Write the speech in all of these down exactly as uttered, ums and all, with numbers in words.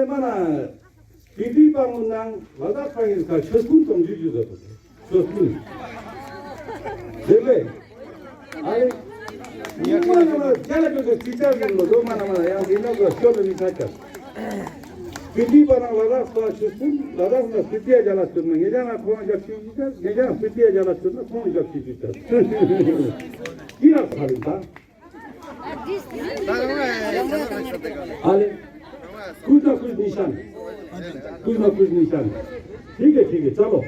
མ་ན་སྤི་ཏི་པ་ངོ་ནང་ལ་དྭགས་པ་ཡིན་ཁ་ཆོས་སྤུན་གཏོང་རྒྱུ་ཞུ་ཟེར་དུ། ཆོས་སྤུན། དེ་ལས། ཨ་རེ། ཉི་མ་ཡོང་ན་རྒྱ་ལ་ཅོ་ཅོ་ཅི་ཅར་ཡིན་ལོ་དོ་མ་ན་མ་ན་ཡང་དེ་ན་གོ་ཤོ་ལ་མི་ཁ་ཅར། སྤི་ཏི་པ་ནང་ལ་དྭགས་པ་ཆོས་སྤུན་ལ་དྭགས་ན་སྤི་ཏི་ཡ་རྒྱ་ལ་ཆོས་ན་ངེ་རྒྱ་ན་ཁོང་རྒྱབ་ཆི་ཅི་ཅར་ངེ་རྒྱ་ན་སྤི་ཏི་ཡ་རྒྱ་ལ་ཆོས་ན་ཁོང་རྒྱབ་ཆི་ཅི་ཅར། ཅི་རག་ས་རིན་པ། ཨ་ལེ། कुछ ना कुछ निशान। कुछ ना कुछ निशान। ठीक है, ठीक है, चलो।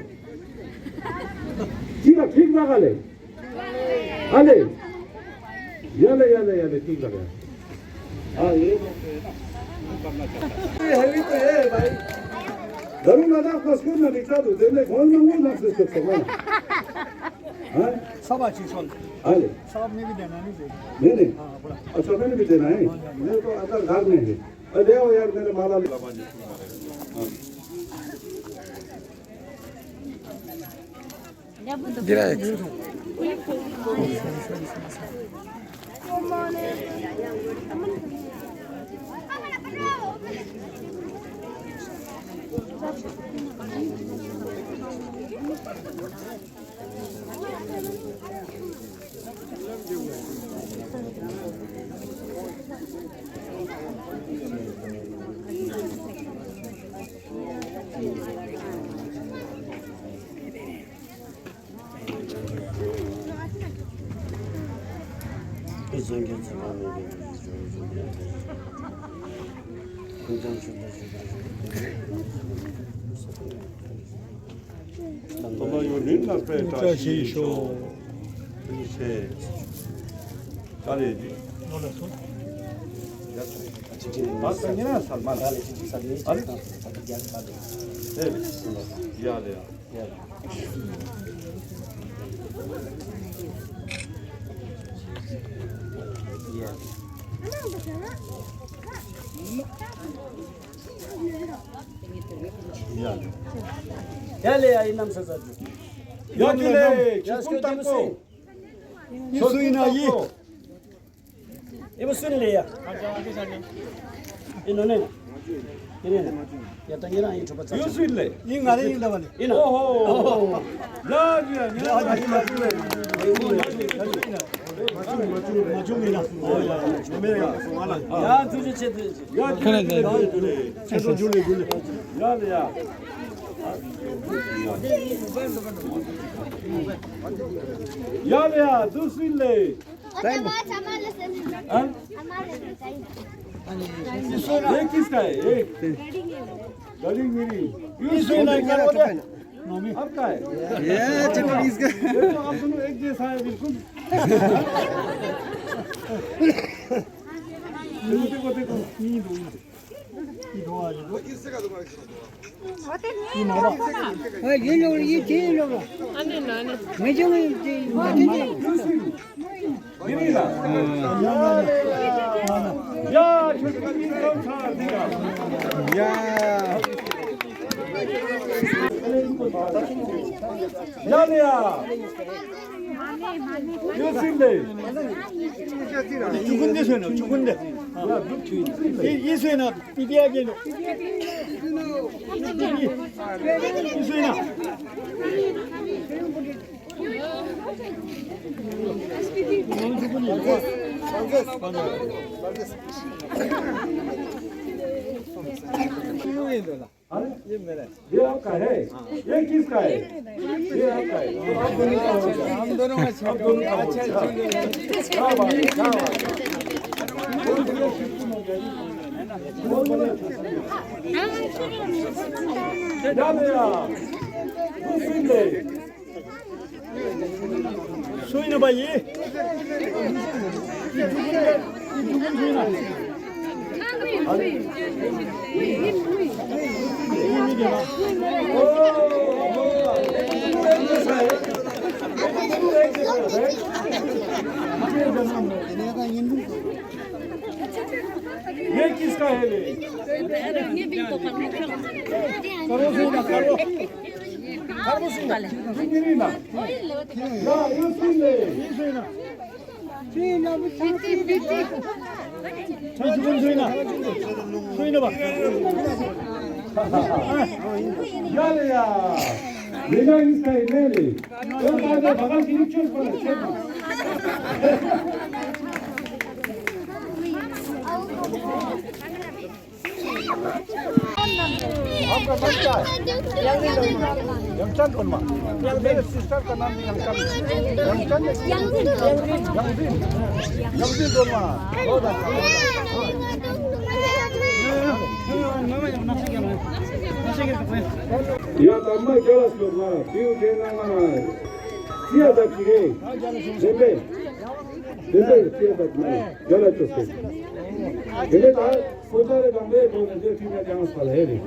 ठीक है, ठीक लगा ले। ཨ་ལེ། ཡ་ལེ་ཡ་ལེ་ཡ་ལེ། ठीक लगा। हाँ, ये तो है भाई। धर्म ना कुछ करना दिखा दो, देने कौन ना वो ना से सकते हैं। हाँ? सब अच्छी सुन। हाँ जी। साहब ने भी देना नहीं चाहिए। नहीं, नहीं। हाँ, बड़ा। अच्छा, मैंने भी देना है। हाँ, हाँ। मेरे को आधार कार्ड नहीं है। अरे, आओ यार, मेरे माला ले। हाँ। गिरा एक। ཡ་ལེ་ཡ་ཡིན་ནམ་ས་ས་ཏུ། ཡ་ཇུ་ལེ། ཆུ་ཀུན་ཏང་པོ། ཡིན་སུ་ཡིན་ན་ཡིན། ཨི་བོ་སུན་ལེ་ཡ། ཨི་ནོ་ནེ་ན། ཨི་ནེ་ན། ཡ་ད་ཉེ་རང་ཡིན་ཁྲོ་པ་ཚ། ཡུ་སུན་ལེ། ཡིན་ང་རེ་ཡིན་ད་བ་ནི། ཡིན་ན། ཨོ་ཧོ། ཡ་ཡ་ཡ། ཡ་ཡ་ཡ། ཡ་ལེ་ཡ། དུ་སུན་ལེ། ཨ། ये किसका है? ये गाड़ी मेरी। ये सोना क्या बोला? आपका है? ये चटनीस का। ये तो आप दोनों एक जैसा है बिल्कुल। देखो, देखो। ये लो, ये तीन लो। मैं जो मैं या या या। यो सिल्ले। चुकुंदे सोना, चुकुंदे। ये, ये सोना, पिटिया के लो। ये सोना। हाँ? ये मेरा है। ये आपका है? हाँ। ये किसका है? ये आपका है। तो आप दोनों का हो गया। हम दोनों का हो गया। क्या बात है, क्या बात है। बहुत बढ़िया system हो गया जी। बहुत बढ़िया system। क्या मेरा? दूसरी ले। सोई ना भाई। ये किसका है रे? करो सोई ना, करो। ཡ་ལེ་ཡ། མི་ང་ཡིན་ས་ཡིན་ནས་ལེ། ཡང་ད་ད་བ་ག་ཞིག་ཆོས་པ་ལ་ཆེ་ན། आपका नाम क्या है? यंगचंद वर्मा। मेरे सिस्टर का नाम भी यंगचंद। यंगचंद? यंगजिन। यंगजिन वर्मा। बहुत अच्छा। या तम्मा क्या स्लोगना? पीयू जेना ना। सिया दक्षिणे। देंदे। देंदे सिया दक्षिणे। जला चोसे। देंदे ता सोचा रे गंगे तो नजर की ना जाना साला है रे।